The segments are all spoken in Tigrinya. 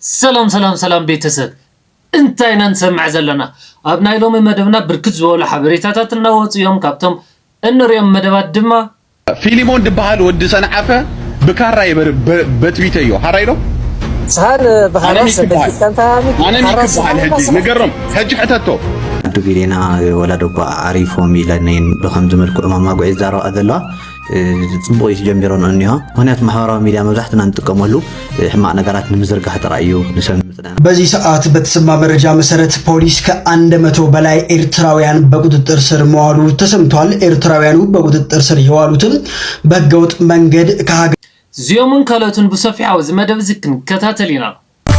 ሰላም ሰላም ሰላም ቤተሰብ፣ እንታይ ኢና ንሰምዕ ዘለና? ኣብ ናይ ሎሚ መደብና ብርክት ዝበሉ ሓበሬታታት እናወፁ እዮም። ካብቶም እንሪኦም መደባት ድማ ፊሊሞን ዝበሃል ወዲ ሰንዓፈ ብካራ ይበር በጥቢተዮ ሓራይ ዶ? ስኻን ብኻራ ኣነ ሚክ ይበሃል። ሰበይትካንታ ኣነ ሚክ ይበሃል። ሕጂ ንገሮም፣ ሕጂ ሕተቶ። ኣዱ ቢሌና ወላዶ እኳ ኣሪፎም ኢለነይን ብከምዚ መልክዑ ማማጉዒ ዝዛረባ ዘለዋ ጽቡቅ እዩ ጀሚሮን እኒሆ። ምክንያቱ ማሕበራዊ ሚድያ መብዛሕትና እንጥቀመሉ ሕማቅ ነገራት ንምዝርጋሕ ጥራይ እዩ ንሰብ ንምጽናና። በዚህ ሰዓት በተሰማ መረጃ መሰረት ፖሊስ ከአንድ መቶ በላይ ኤርትራውያን በቁጥጥር ስር መዋሉ ተሰምቷል። ኤርትራውያኑ በቁጥጥር ስር የዋሉትም በህገወጥ መንገድ ከሀገር እዚኦምን ካልኦትን ብሰፊሑ ኣብዚ መደብ እዚ ክንከታተል ኢና።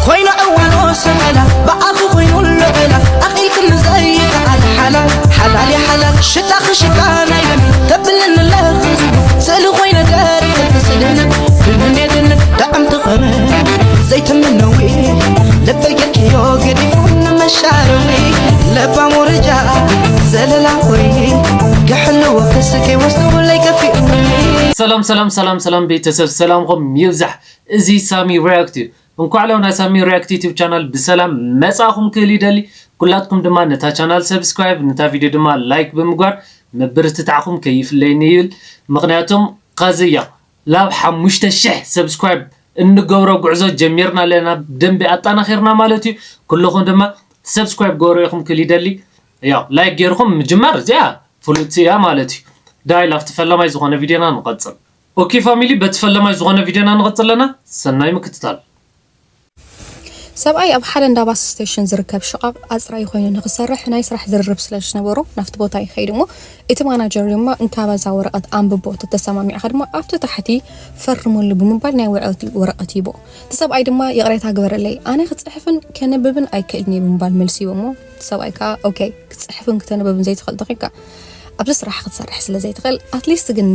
ኮይና እዋኖ ሰመላ ብኣፉ ኮይኑ ልዕላ ኣኺልክም ዘይከኣል ሓላል ሓላል ሓላል ሽታኺ ሽታ ናይ ደም ተብልኒ ለኽዝቡ ስእሊ ኮይነ ደሪበ ስእልነ ብመኔትን ዳዕም ትኸመ ዘይትምነዊ ልበይ ገርክዮ ገዲፉ ንመሻረዊ ለባም ወረጃ ዘለላ ወይ ክሕልዎ ክስከይ ወስዶ ለይከፊኡኒ ሰላም ሰላም ሰላም ሰላም ቤተሰብ፣ ሰላምኹም ይብዛሕ። እዚ ሳሚ ሪያክት እዩ። እንኳዕ ለው ናይ ሳሚ ሪያክት ዩቲዩብ ቻናል ብሰላም መጻእኹም ክብል ይደሊ። ኩላትኩም ድማ ነታ ቻናል ሰብስክራይብ፣ ነታ ቪድዮ ድማ ላይክ ብምግባር ምብርትታዕኹም ከይፍለየኒ ይብል። ምኽንያቱም ኸዚ እያ ላብ ሓሙሽተ ሽሕ ሰብስክራይብ እንገብሮ ጉዕዞ ጀሚርና ኣለና። ብደንቢ ኣጣናኺርና ማለት እዩ። ኩልኹም ድማ ሰብስክራይብ ገበሩ ኢኹም ክብል ይደሊ። ያው ላይክ ገይርኩም ምጅማር እዚኣ ፍሉጥቲ እያ ማለት እዩ። ዳይ ላፍቲ ፈለማይ ዝኾነ ቪድዮና ንቐጽል። ኦኬ ፋሚሊ፣ በቲ ፈለማይ ዝኾነ ቪድዮና ንቐጽል ኣለና። ሰናይ ምክትታል። ሰብኣይ ኣብ ሓደ እንዳ ባስ ስቴሽን ዝርከብ ሽቓቕ ኣጽራዪ ኮይኑ ንኽሰርሕ ናይ ስራሕ ዝርርብ ስለ ዝነበሮ ናብቲ ቦታ ይኸይድ እሞ እቲ ማናጀር ድማ እንካባዛ ወረቐት ኣንብቦ ተተሰማሚዕኻ ድማ ኣብቲ ታሕቲ ፈርመሉ ብምባል ናይ ውዕለት ወረቐት ይቦ። እቲ ሰብኣይ ድማ ይቕሬታ ግበረለይ ኣነ ክጽሕፍን ከንብብን ኣይክእልን እየ ብምባል መልሲ ይቦ እሞ እቲ ሰብኣይ ከዓ ኦኬ ክትጽሕፍን ክተንብብን ዘይትኽእል ተኾንካ ኣብዚ ስራሕ ክትሰርሕ ስለ ዘይትኽእል ኣትሊስት ግን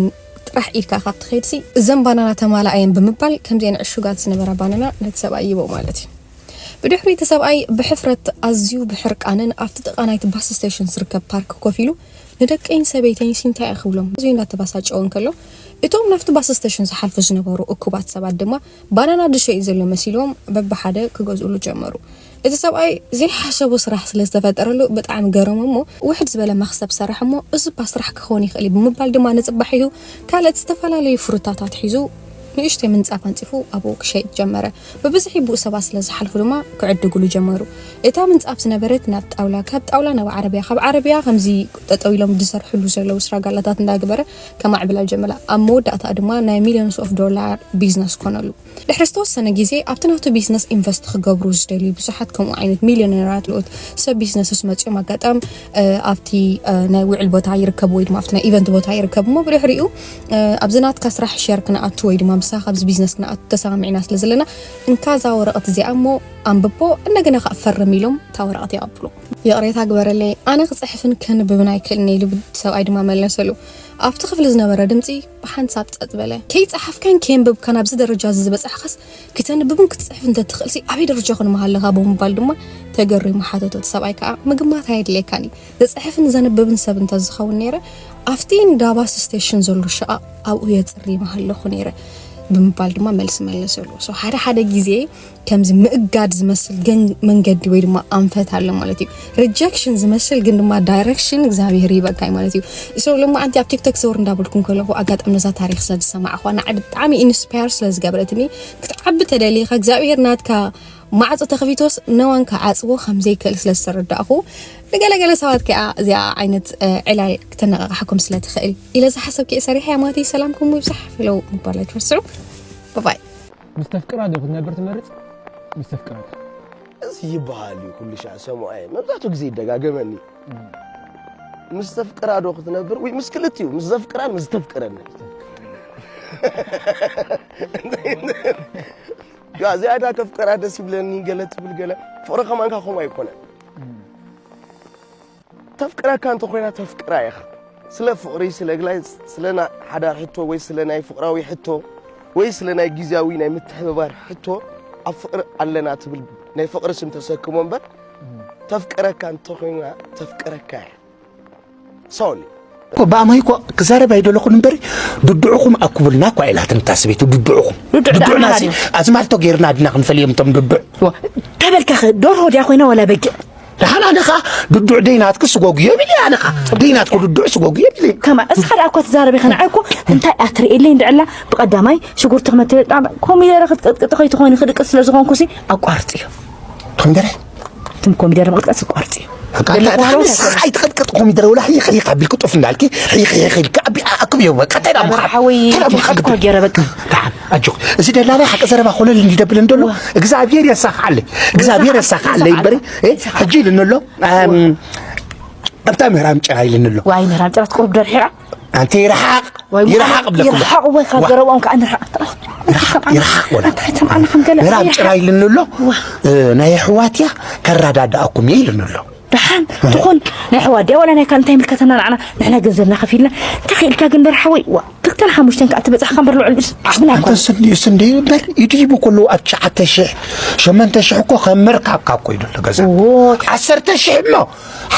ጥራሕ ኢድካ ካብ ትኸይድሲ እዘን ባናና ተማላኣየን ብምባል ከምዚአን ዕሹጋት ዝነበራ ባናና ነቲ ሰብኣይ ይቦ ማለት እዩ። ብድሕሪ እቲ ሰብኣይ ብሕፍረት ኣዝዩ ብሕርቃንን ኣብቲ ጥቓ ናይቲ ባስ ስቴሽን ዝርከብ ፓርክ ኮፍ ኢሉ ንደቀይን ሰበይተይንሲ እንታይ እየ ክብሎም ኣዝዩ እንዳተባሳጨወ እንከሎ እቶም ናብቲ ባስ ስቴሽን ዝሓልፉ ዝነበሩ እኩባት ሰባት ድማ ባናና ድሸ እዩ ዘሎ መሲልዎም በብሓደ ክገዝኡሉ ጀመሩ። እቲ ሰብኣይ ዘይሓሰቦ ስራሕ ስለ ዝተፈጠረሉ ብጣዕሚ ገረሞ እሞ ውሕድ ዝበለ መኽሰብ ሰራሕ እሞ እዚ እባ ስራሕ ክኸውን ይኽእል እዩ ብምባል ድማ ንፅባሒቱ ካልኦት ዝተፈላለዩ ፍሩታታት ሒዙ ንእሽተይ ምንፃፍ ኣንፂፉ ኣብኡ ክሸይጥ ጀመረ። ብብዝሒ ብኡ ሰባት ስለ ዝሓልፉ ድማ ክዕድግሉ ጀመሩ። እታ ምንፃፍ ዝነበረት ናብ ጣውላ፣ ካብ ጣውላ ናብ ዓረብያ፣ ካብ ዓረብያ ከምዚ ጠጠው ኢሎም ዝሰርሕሉ ዘለዉ ስራጋላታት እንዳገበረ ከማዕብላ ጀመረ። ኣብ መወዳእታ ድማ ናይ ሚሊዮንስ ኦፍ ዶላር ቢዝነስ ኮነሉ። ድሕሪ ዝተወሰነ ግዜ ኣብቲ ናቱ ቢዝነስ ኢንቨስት ክገብሩ ዝደልዩ ብዙሓት ከምኡ ዓይነት ሚሊዮነራት ልኦት ሰብ ቢዝነስስ መፅኦም ኣጋጣም ኣብቲ ናይ ውዕል ቦታ ይርከብ ወይ ድማ ኣብቲ ናይ ኢቨንት ቦታ ይርከብ እሞ ብድሕሪኡ ኣብዚ ናትካ ስራሕ ሸር ክነኣቱ ወይ ድማ ምሳኻ ኣብዚ ቢዝነስ ክነኣቱ ተሰማሚዕና ስለ ዘለና እንካ እዛ ወረቐት እዚኣ እሞ ኣንብቦ እንደገና ከዓ ፈርም ኢሎም እታ ወረቐት የቐብሉ። ይቕሬታ ግበረለይ ኣነ ክፅሕፍን ከንብብን ኣይክእልን ኢሉ ሰብኣይ ድማ መለሰሉ። ኣብቲ ክፍሊ ዝነበረ ድምፂ ብሓንሳብ ጸጥ በለ። ከይጸሓፍካን ከየንበብካን ኣብዚ ደረጃ እዚ ዝበጻሕካስ ክተንብብን ክትጽሕፍ እንተትኽእልሲ ኣበይ ደረጃ ኮን ምሃለኻ ብምባል ድማ ተገሪሙ ሓተቶ። እቲ ሰብኣይ ከኣ ምግማት ኣየድልየካን እዩ። ዝጽሕፍን ዘንብብን ሰብ እንተዝኸውን ነይረ ኣብቲ እንዳ ባስ ስቴሽን ዘሎ ሽቓቕ ኣብኡ የጽሪ ምሃለኹ ነይረ ብምባል ድማ መልሲ መለሰሉ። So ሓደ ሓደ ግዜ ከምዚ ምእጋድ ዝመስል መንገዲ ወይ ድማ ኣንፈት ኣሎ ማለት እዩ። ሪጀክሽን ዝመስል ግን ድማ ዳይረክሽን እግዚኣብሄር ይበካይ ማለት እዩ። So ሎማዓንቲ ኣብ ቲክቶክ ዘወር እንዳበልኩ እንከለኹ ኣጋጣሚ ነዛ ታሪክ ስለ ዝሰማዕኳ ንዓይ ብጣዕሚ ኢንስፓየር ስለ ዝገበረትኒ ክትዓቢ ተደሊኻ እግዚኣብሄር ናትካ ማዕፆ ተኸፊቶስ ነዋን ክዓፅዎ ከም ዘይክእል ስለ ዝተረዳእኹ ንገለገለ ሰባት ከኣ እዚኣ ዓይነት ዕላል ክተነቃቃሓኩም ስለ ትኽእል ኢለ ዝሓሰብኪ እየ ሰሪሐያ ማለት እዩ። ሰላምኩም ይብዛሕ ፈለው ምባል ኣይትረስዑ። ባባይ ምስ ተፍቅራ ዶ ክትነብር ትመርጽ? ምስ ተፍቅራ ዶ? እዚ ይበሃል እዩ ኩሉ ሻዕ ሰምዖ እየ መብዛሕትኡ ግዜ ይደጋገመኒ ምስ ተፍቅራ ዶ ክትነብር ወይ ምስ ክልቲኡ ምስ ዘፍቅራን ምስ ዝተፍቅረን ያ እዚኣ ዳ ከፍቅራ ደስ ይብለኒ ገለ ትብል ገለ ፍቅሪ ከማንካ ከምኡ ኣይኮነን ተፍቅረካ እንተኮይና ተፍቅራ ኢኻ ስለ ፍቅሪ ስለ ግላይ ስለ ሓዳር ሕቶ ወይ ስለ ናይ ፍቅራዊ ሕቶ ወይ ስለ ናይ ግዝያዊ ናይ ምትሕብባር ሕቶ ኣብ ፍቅሪ ኣለና ትብል ናይ ፍቅሪ ስም ተሰክሞ እምበር ተፍቅረካ እንተኮይና ተፍቅረካ እያ sorry እኮ ብኣማይ እኮ ክዛረብ ኣይደለኹን እምበሪ፣ ድድዑኹም ኣኩብልና እኳ ኢላትኒ እታ ሰበይቲ። ድድዑኹም፣ ድድዑ ድድዑና ደኣ ሲ ድዩ? ኣዝማልቶ ጌርና ድና ክንፈልዮም እቶም ድድዑ። ዋ፣ ተበልካ ኸ ደርሆ ድያ ኮይና ዋላ በጊዕ? ደሓን ኣነ ኸኣ ድድዑ ደይናትኪ ስጎጉ የብል እየ። ኣነ ኸኣ ደይናትኩ ድድዑ ስጎጉ የብል እየ። ከማ እስኻ ደኣ እኳ ትዛረብ ኢኻ። ንዓይ እኮ እንታይ እያ ትርእየለይ እንድዕላ፣ ብቐዳማይ ሽጉርቲ ክመትእ፣ ኮሚደረ ክትቅጥቅጢ ከይትኾኒ ክድቅስ ስለ ዝኾንኩሲ ኣቋርጽዮ። ኮሚደረ? ትም ኮሚደረ ምቕጥቀጥ ስቋርጽ እዩ። በቃ፣ ደለኹ ኣታ ሃለዋ ንስኻ ኣይትቐጥቀጥ ኮሚደረ፣ ወላ ህይኽ ህይኽ ኣቢልክ ጡፍ እንዳልክ፣ ህይኽ ህይኽ ኢልክ ኣቢ-፣ ኣክብዮ፣ በቃ፣ እንታይ ደኣ ምኻ-፣ ሓወይ እንታይ ደኣ ምኻ-፣ ክትቀጥቆ ገይረ፣ በቃ። ደሓን፣ ኣጆኽ። እዚ ደላላይ ሓቂ ዘረባ ኮለል እንዲደብል እንደሎ፣ ዋ። እግዚኣብሔር የሳኽዓለይ። እግዚኣብሔር የሳኽዓለይ እምበሪ፣ እ፣ ሕጂ ኢልኒ ኣሎ፣ ኣም፣ ኣብታ ምህራም ጭራ ኢልኒ ኣሎ። ዋይ፣ ምህራም ጭራ ትቁርብ ደርሒራ። ኣንቲ ይርሓቕ፣ ወይ ይርሓቕ እብለኩም። ይርሓቕ ወይ ካብ ዋ። ዘረብኦም ከዓ ንርሓቕ። ይርሓቕ፣ ይርሓቕ ወላ። ኣታ፣ ኣታ፣ ኣታ፣ ከም ገለ ምህራም ይርሓቕ። ጭራ ኢልኒ ኣሎ። ዋ። እ፣ ናይ ኣሕዋት እያ፣ ከረዳድኣኩም እየ ኢልኒ ኣሎ። ደሓን ትኹን ናይ ኣሕዋት ድያ ዋላ ናይ ካልእ እንታይ ይምልከተና ንዓና? ንሕና ገንዘብና ከፊልና። እንታይ ክኢልካ ግን በርሓ ወይ? ዋ፣ ክልተን ሓሙሽተን ከዓ ትበጻሕካ እምበር ልዑል ብስ-፣ ብስና ኣንተ ኣይኮነን። ስንዲ፣ ስንዲ እምበር ይድይቡ ከለዉ ኣብ ትሽዓተ ሽሕ፣ ሸመንተ ሽሕ እኮ ከም መርካብ ካብ ኮይዱ ኣሎ ገዛ። ዎ። ዓሰርተ ሽሕ እሞ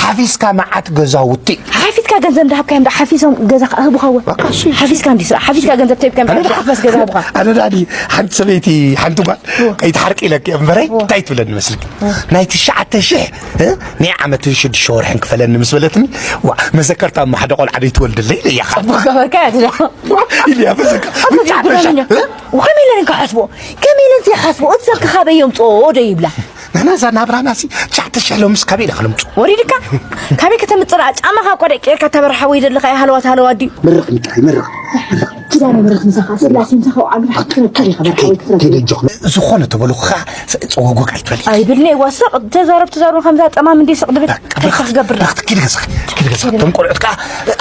ሓፊስካ መዓት ገዛውቲ። ሓፊስካ ገንዘብ እንዳሃብካዮም ዳ ሓፊሶም ገዛ ክህቡኻ ወ-? በቃ እሱ እዩ። ሓፊስካ እንዲ ስራሕ፣ ሓፊስካ ገንዘብ ተሂብካዮም ኣነ ዳ ዳ ሓፋስ ገዛ ሃቡኻ። ኣነ ዳ ድዩ ሓንቲ ሰበይቲ፣ ሓንቲ ጓል፣ ዎ። ከይትሓርቂ ኢለኪ እምበረይ፣ ዎ። እንታይ ትብለኒ መስልኪ? ዎ። ናይ ትሽዓተ ሽሕ፣ እ? ናይ ዓመትን ሽዱሽተ ወርሕን ክፈለኒ ምስ በለትኒ፣ ዋ፣ መዘከርታ እሞ ሓደ ቆልዓ ደይትወልድለይ ኢለያ። ጽቡቕ ገበርካ እያ ትዳ። ዋ፣ ኢለያ፣ መዘከር-፣ ኣቶ ትሽዓተ ሽሕ፣ ጀግረኛ። እ? ወኸመይ ኢለን ከሓስቦ? ከመይ ኢለን ትሓስቦ? እቲ ሰብ ክኻበይ የምጽኦ ዶ ይብላ? ንሕና እዛ ናብራና ሲ ትሽዓተ ሽሕ ሎምስ ካበይ ኢና ክነምጽኦ? ወሪድካ? ካበይ ከተምጽእ ደኣ? ጫማኻ እኮ ደቂርካ ተበርሓ ወይ ዘለኻ ሃለዋት ሃለዋት ድዩ? ምርቕ ምጥራይ፣ ምርቕ። ኪዳነ ምሕረት ምሳኻ፣ ስላሴ ምሳኻ፣ ኣብ ሓቂ ክትረከብ ኢኻ፣ በቃ፣ ወይ ክትረከብ። ከይደ ኣጆኽ። ዝኾነ ተበሉኻ ኸዓ፣ ጸጎጎግ ኣይትበሊ። ኣይብልኒ፣ ዋስቕ፣ ተዛረብ፣ ተዛረብ፣ ከምዛ ጠማም እንዴ ስቕ ድብል። በቃ፣ እንታይ በቃ፣ ክገብር? በቃ፣ ኪድ ገዛኻ፣ ኪድ ገዛኻ። እቶም ቆልዑት ከኣ፣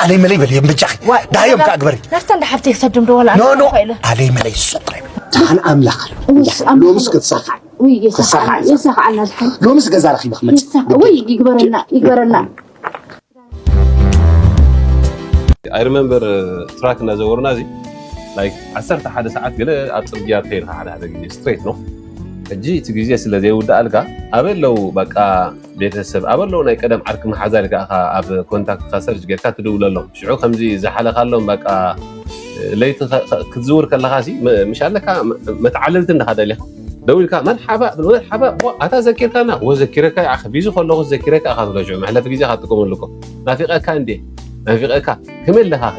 ኣለይ መለይ በልዮም፣ በጃኺ። ዋ፣ ዳሃዮም ከኣ ግበሪ። ናብታ እንዳ ሓፍተይ ክሰድም ዶ፣ ዋላ ኖ፣ ኖ፣ ኣነ እኮ ኢለ። ኣለይ መለይ ሱቕ ኣይበል። ደሓን ኣምላኽ ኣሎ። እውስ፣ ኣምላኽ ሎምስ ኣሎ። ክትሳኻዕ። ውይ፣ ክትሳኻዕ ይሳኻዕ። እያ። ይሳኻዓልና ዝሓል። ሎምስ ገዛ ረኺበ ክመጽእ። ይሳኻ-፣ ውይ፣ ይግበረልና፣ ይግበረልና። I remember፣ ትራክ እናዘወርና እዚ፣ like፣ ዓሰርተ ሓደ ሰዓት ገለ ኣብ ጽርግያ ትኸይድ ኢኻ ሓደ ሓደ ግዜ፣ ስትሬት ነው። ሕጂ እቲ ግዜ ስለ ዘይውዳኣልካ፣ ኣበይ ኣለዉ፣ በቃ፣ ቤተሰብ፣ ኣበይ ኣለዉ ናይ ቀደም ዓርኪ መሓዛ ኢልካ ኢኻ ኣብ ኮንታክትካ ሰርች ጌርካ ትድውለሎም። ሽዑ ከምዚ ዝሓለኻሎም፣ በቃ፣ ለይቲ ከ-፣ ከ-፣ ክትዝውር ከለኻሲ፣ መ-፣ ምሽ ኣለካ፣ መ-፣ መተዓለልቲ እንዲኻ ደሊኻ። ደው ኢልካ፣ "መርሓባ" ትብል፣ "መርሓባ፣ ዋ፣ ኣታ ዘኪርካና?" "ወ፣ ዘኪረካ፣ ኣኸ፣ ቢዚ ከለኹ ዘኪረካ ኢኻ" ትብሎ። ሽዑ መሕለፊ ግዜ ኢኻ ትጥቀመሉ እኮ። "ናፊቐካ እንዴ? ናፊቐካ? ከመይ ኣለኻኸ?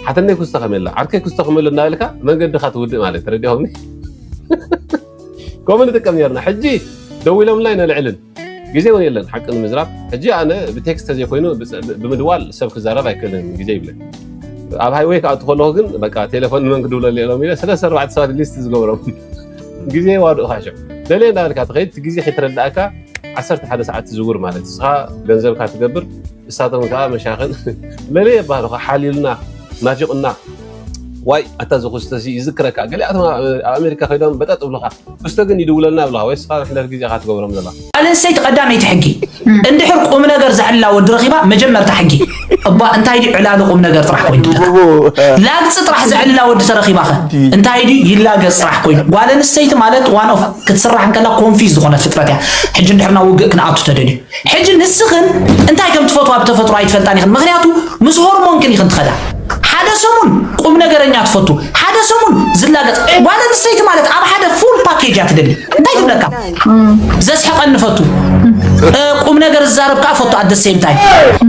ሓተነይ ኩስቶ ከመይ ኣሎ? ዓርከይ ኩስቶ ከመይ ኣሎ?" እናበልካ መንገድኻ ትውድእ ማለት፣ ተረዲኹምኒ? ከምኡ ንጥቀም ነርና። ሕጂ ደዊሎምና ኣይነልዕልን። ግዜ እውን የለን፣ ሓቂ ንምዝራብ። ሕጂ ኣነ ብቴክስት ተዘይኮይኑ ብጽ-፣ ብ-፣ ብምድዋል ሰብ ክዛረብ ኣይክእልን፣ ግዜ ይብለኝ። ኣብ ሃይወይ ክኣቱ ከለኹ ግን፣ በቃ፣ ቴሌፎን ንመን ክድውለሉ እዮም ኢለ ሰለስተ ኣርባዕተ ሰባት ሊስት ዝገብሮም። ግዜ ዋድኡኻ ሽዑ። ደልየ እንዳበልካ ትኸይድ፣ እቲ ግዜ ከይተረዳእካ፣ ዓሰርተ ሓደ ሰዓት ትዝውር ማለት። ንስኻ ገንዘብካ ትገብር፣ ንሳቶም ከኣ መሻኽን፣ ለለየ ባህልኻ ሓልዩልና፣ ናፊቑና። ዋይ፣ ኣታ እዚ ኩስቶሲ ይዝክረካ። ገሊኣቶም ኣብ፣ ኣብ ኣሜሪካ ከይዶም በጠጥ እብሉኻ። ክስቶ ግን ይድውለልና ይብሉኻ። ወይ ንስኻ መሕለፊ ግዜ ኢኻ ትገብሮም ዘለኻ። ጓል ኣንስተይቲ ቀዳመይቲ ሕጊ፣ እንድሕር ቁም ነገር ዘዕልላ ወዲ ረኺባ፣ መጀመርታ ሕጊ፣ እባ እንታይ ድዩ ዕላሉ ቁም ነገር ጥራሕ ኮይኑ? ላግጺ ጥራሕ ዘዕልላ ወዲ ተረኺባኸ፣ እንታይ ድዩ ይላገጽ ጥራሕ ኮይኑ? ጓል ኣንስተይቲ ማለት ዋን ኦፍ ክትስራሕ እንከላ ኮንፊዝ ዝኾነት ፍጥረት እያ። ሕጂ እንድሕር ናብ ውግእ ክንኣቱ ተደልዩ፣ ሕጂ ንስኽን እንታይ ከም ትፈትዋ ብተፈጥሮ ኣይትፈልጣን ኢኽን። ምኽንያቱ ምስ ሆርሞንክን ኢኽን ትኸዳ። ሓደ ሰሙን ቁም ነገረኛ ትፈቱ፣ ሓደ ሰሙን ዝላገጽ። ጓል ኣንስተይቲ ማለት ኣብ ሓደ ፉል ፓኬጅ እያ ትደሊ። እንታይ ትብለካ? ዘስሕቐኒ ፈቱ፣ እ፣ ቁም ነገር ዝዛረብ ከኣ ፈቱ። ኣት ዘ ሴም ታይም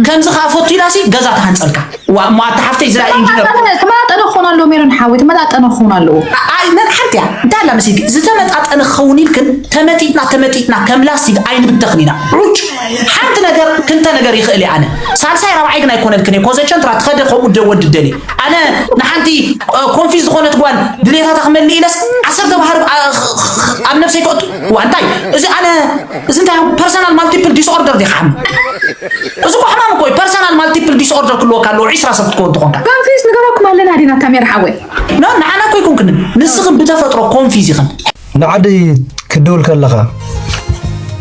ከምዚ ከኣ ፈቱ ኢላሲ ገዛ ትሃንጸልካ። ዋ፣ እሞ ኣታ ሓፍተይ ዝላ ኢንጂነር። ተመጣጠነ ክኾን ኣለዎ ሜሮን ሓወይ፣ ተመጣጠነ ክኾን ኣለዎ። ኣይ፣ ነን ሓንቲ እያ። እንታይ ኣላ መሲልኪ? ዝተመጣጠነ ክኸውን ኢልክን ተመጢጥና፣ ተመጢጥና ከም ላስቲክ ኣይንብተኽን ኢና። ሩጭ። ሓንቲ ነገር፣ ክልተ ነገር ይኽእል እየ ኣነ። ሳልሳይ ራብዓይ ግን ኣይኮነልክን እየ። ኮዘቸንትራ ትኸደ ከምኡ ደ ወዲ ደሊ። ኣነ ንሓንቲ፣ እ፣ ኮንፊዝ ዝኾነት ጓል ድሌታታ ክመልእ ኢለስ ዓሰርተ ባህር፣ ኣ፣ ኣብ ነብሰይ ከእቱ። ዋ፣ እንታይ? እዚ ኣነ፣ እዚ እንታይ ፐርሰናል ማልቲፕል ዲስኦርደር ዲኻ? እዚ እኮ ሕማም እኮ እዩ። ፐርሰናል ማልቲፕል ዲስኦርደር ክህልወካ ኣለዎ፣ ዒስራ ሰብ ክትከውን ተኾንካ። ኮንፊዝ ንገበኩም ኣለና ዲና፣ ታሜር ሓወይ? ኖ፣ ንዓና እኮ ኣይኮንክንን። ንስኽን ብተፈጥሮ ኮንፊዝ ኢኽን። ንዓዲ ክትድውል ከለኻ፣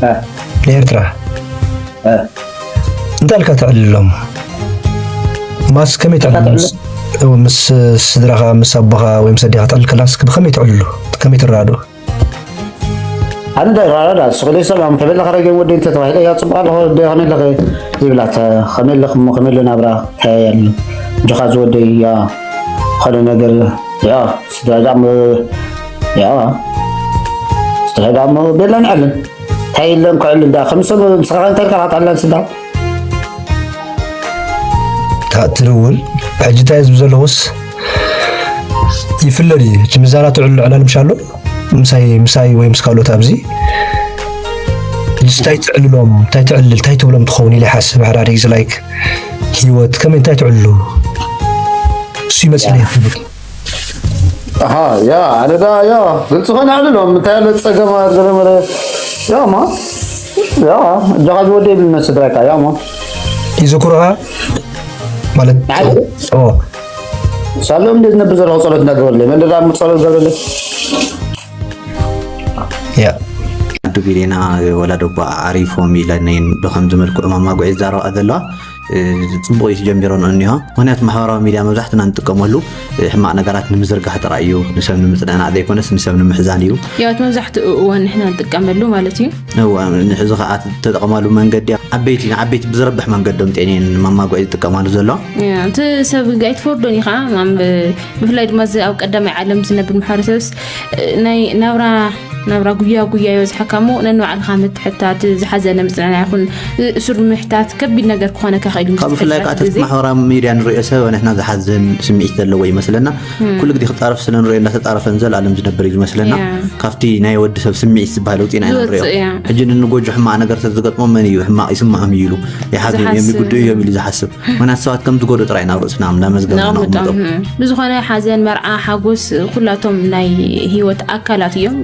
እ። ንኤርትራ፣ እ። እንታይ ኢልካ ተዕልሎም? ማስ ከመይ እንታይ ተዕልሎም? ተዕልሎም? ምስ፣ ምስ ስድራኻ፣ ምስ ኣቦኻ ወይ ምስ ኣዴኻ ትዕልል ከለኻስ ብኸመይ ተዕልሉ? ከመይ ትረዳድኡ? ኣነ ዳይራራ ዳ፣ ስቕ ኢለ ሰላም፣ ከመይ ኣለኻ ረገም ወደይ እንተተባሂለ፣ "ያ ጽቡቕ ኣለኹ ወደይ፣ ከመይ ኣለኺ?" ይብላ፣ ተ-፣ "ከመይ ኣለኺ እሞ፣ ከመይ ኣሎ ናብራ?" ተያያሉ። ጅኻ ዝወደይ ያ ኾነ ነገር ያ ስድራ ዳሞ ያ ስድራ ዳሞ ቤላ ንዕልን እንታይ ኢለን ክዕልን ዳ ከም ሰብ ምሳኻ እንታይ ካልካ ታላን ስዳ ትርውል ሕጂ እንታይ ዝብ ዘለኹስ ይፍለድ እዩ። እቲ ምዛና ትዕሉ ዕላል ምሻ ኣሎ ምሳይ ምሳይ ወይ ምስ ካልኦት ኣብዚ እንታይ ትዕልሎም እንታይ ትዕልል እንታይ ትብሎም ትኸውን ኢለ ይሓስብ ሓደ ሓደ ግዜ ላይክ ህይወት ከመይ እንታይ ትዕሉ እሱ ይመስለኝ ትብል ኣሃ ያ ኣነ ዳ ያ ግልጽ ኾነ ኣዕልሎም እንታይ ያለ ጸገም ገለመለ ያ ማ ያ እጃኻ ዝወደ ይብል መስድረካ ያ ማ ይዝክሩኻ ማለት ሳሎም እንዴት ነብር ዘለኹ ጸሎት እንዳገበርለ መን ዳ ጸሎት ገበርለ ያ ኣዱ ቢሌና ወላዶባ ኣሪፎም ኢለነይን ብከምዚ መልክዑ ማማጉዒ ይዛረባ ዘለዋ ጽቡቕ እዩ ጀሚሮን እኒሆ ምክንያቱ ማሕበራዊ ሚድያ መብዛሕትና ንጥቀመሉ ሕማቕ ነገራት ንምዝርጋሕ ጥራይ እዩ ንሰብ ንምፅንዕናዕ ዘይኮነስ ንሰብ ንምሕዛን እዩ ያው እቲ መብዛሕትኡ እዋን ንሕና ንጥቀመሉ ማለት እዩ እዋ ንሕዚ ከዓ ተጠቐማሉ መንገዲ ዓበይቲ ንዓበይቲ ብዝረብሕ መንገዶም ጤኔን ማማጉዒ ዝጥቀማሉ ዘሎ እቲ ሰብ ጋይት ፎርዶን ኢኻ ብፍላይ ድማ እዚ ኣብ ቀዳማይ ዓለም ዝነብር ማሕበረሰብስ ናይ ናብራ ናብራ ጉያ ጉያ ይበዝሓካ እሞ ነንባዕልኻ ምትሕታት ዝሓዘነ ምፅንዕና ይኹን እሱር ምሕታት ከቢድ ነገር ክኾነካ ኽእል እዩ ካብ ብፍላይ ከዓ ተቲ ማሕበራዊ ሚድያ ንሪኦ ሰብ ንሕና ዝሓዝን ስምዒት ዘለዎ ይመስለና ኩሉ ግዜ ክፃረፍ ስለ ንሪኦ እንዳተፃረፈን ዘላለም ዝነብር እዩ ዝመስለና ካብቲ ናይ ወዲ ሰብ ስምዒት ዝበሃል ውፅኢና ኢና ንሪኦ ሕጂ ንንጎጆ ሕማቕ ነገር ተዝገጥሞ መን እዩ ሕማቕ ይስምዖም እዩ ኢሉ ይሓዝን እዮም ይጉድኡ እዮም ኢሉ ዝሓስብ ምክንያቱ ሰባት ከም ዝጎድኡ ጥራይ ናብ ርእስና እንዳመዝገብና ነቕምጦም። ብዝኾነ ሓዘን፣ መርዓ፣ ሓጎስ ኩላቶም ናይ ህይወት ኣካላት እዮም።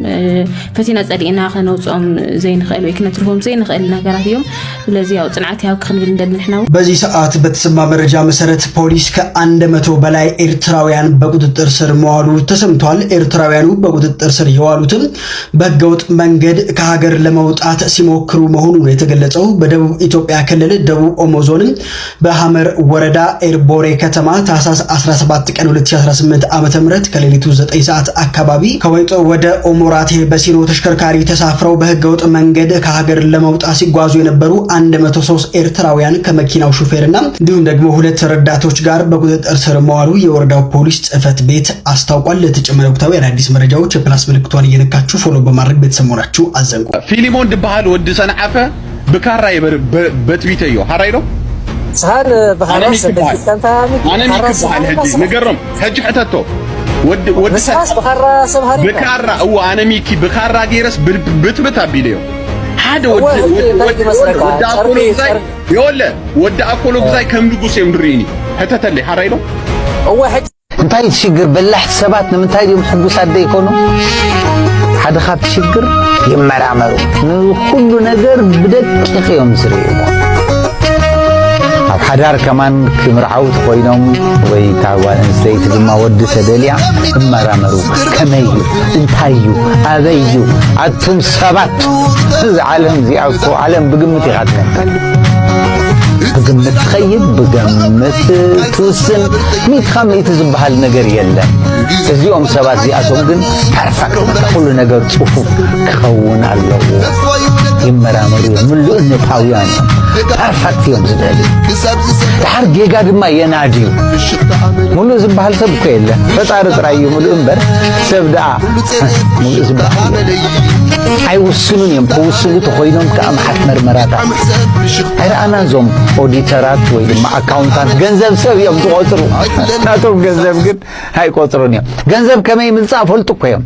ፈቲና ጸሊእና ከነውጽኦም ዘይንኽእል ወይ ክነትርፎም ዘይንኽእል ነገራት እዮም። ስለዚ ያው ጽንዓት ይሃብኪ ክንብል ንደሊ ንሕና እውን። በዚህ ሰዓት በተሰማ መረጃ መሰረት ፖሊስ ከአንድ መቶ በላይ ኤርትራውያን በቁጥጥር ስር መዋሉ ተሰምቷል። ኤርትራውያኑ በቁጥጥር ስር የዋሉትም በህገወጥ መንገድ ከሀገር ለመውጣት ሲሞክሩ መሆኑ ነው የተገለጸው። በደቡብ ኢትዮጵያ ክልል ደቡብ ኦሞ ዞንም በሐመር ወረዳ ኤርቦሬ ከተማ ታህሳስ አስራ ሰባት ቀን ሁለት ሺ አስራ ስምንት ዓመተ ምህረት ከሌሊቱ ዘጠኝ ሰዓት አካባቢ ከወይጦ ወደ ኦሞራቴ በሲኖ ተሽከርካሪ ተሳፍረው በህገወጥ መንገድ ከሀገር ለመውጣት ሲጓዙ የነበሩ አንድ መቶ ሶስት ኤርትራውያን ከመኪናው ሹፌርና እንዲሁም ደግሞ ሁለት ረዳቶች ጋር በቁጥጥር ስር መዋሉ የወረዳው ፖሊስ ጽህፈት ቤት አስታውቋል። ለተጨማሪ ወቅታዊ አዳዲስ መረጃዎች የፕላስ ምልክቷን እየነካችሁ ፎሎ በማድረግ ቤተሰብ መሆናችሁ አዘንጉ። ፊሊሞን ድበሃል ወዲ ሰንዓፈ ብካራ ይበር በትቢተዮ ሃራይ ዶ ንስኻን ብኻራ ኣነ ሚክ በሃል ኣነ ሚክ በሃል ሕጂ ንገሮም ሕጂ ሕተቶ ወዲ ወዲ ንስኻስ ብኻራ ሰብ ሃሪምካ ብካራ እዎ ኣነ ሚኪ ብካራ ገይረስ ብትብት ኣቢለዮ ሓደ ወዲ ወዲ ወዲ ኣኮሎ ግዛይ የወለ ወዲ ኣኮሎ ግዛይ ከም ንጉስ እዮም ድርኢኒ ሕተተለይ ሓራይ ዶ እዎ ሕጂ እንታይ እቲ ሽግር በላሕቲ ሰባት ንምንታይ ድዮም ሕጉሳት ደይኮኑ ሓደ ካብቲ ሽግር ይመራመሩ ንኩሉ ነገር ብደቂቕ እዮም ዝርእይዎ ኣብ ሓዳር ከማን ክምርዓው ተኮይኖም ወይ እታ ጓል ኣንስተይቲ ድማ ወዲ ተደልያ እመራመሩ ከመይ እዩ እንታይ እዩ ኣበይ እዩ ኣቱም ሰባት እዚ ዓለም እዚኣ እኮ ዓለም ብግምት ኢኻ ትነብር ብግምት ትኸይድ ብግምት ትውስን ሚእቲ ካብ ሚእቲ ዝበሃል ነገር የለን እዚኦም ሰባት እዚኣቶም ግን ፐርፈክት ኩሉ ነገር ፅፉፍ ክኸውን ኣለዎ ይመራመሩ እዮም ምሉእነታውያን እዮም ፐርፈክት እዮም ዝደልዩ ድሓር ጌጋ ድማ የናድዩ ሙሉእ ዝበሃል ሰብ እኮ የለ ፈጣሪ ጥራይ እዩ ሙሉእ እምበር ሰብ ደኣ ሙሉእ ዝበሃል ኣይውስኑን እዮም ክውስኑ ተኮይኖም ከዓ መሓት መርመራታት ኣይረኣናን እዞም ኦዲተራት ወይ ድማ ኣካውንታንት ገንዘብ ሰብ እዮም ዝቆፅሩ ናቶም ገንዘብ ግን ኣይቆፅሩን እዮም ገንዘብ ከመይ ምልፃእ ፈልጡ እኮ እዮም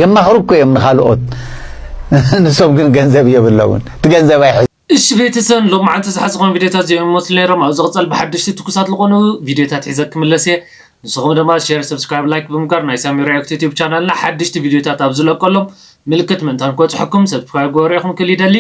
የማኽሩ እኮ እዮም ንካልኦት ንሶም ግን ገንዘብ የብለውን እቲ ገንዘብ ኣይሐ እሺ ቤተሰብ ሎማዓንቲ ዝሓዝኾም ቪዲዮታት እዚኦም ይመስሉ ነይሮም ኣብ ዝቕፀል ብሓደሽቲ ትኩሳት ዝኾኑ ቪዲዮታት ሒዘ ክምለስ እየ ንስኹም ድማ ሼር ሰብስክራይብ ላይክ ብምግባር ናይ ሳሚ ሪያክት ዩቲብ ቻናልና ሓደሽቲ ቪዲዮታት ኣብ ዝለቀሎም ምልክት ምእንታን ክበፅሐኩም ሰብስክራይብ ገበሩ ኢኹም ክል ይደሊ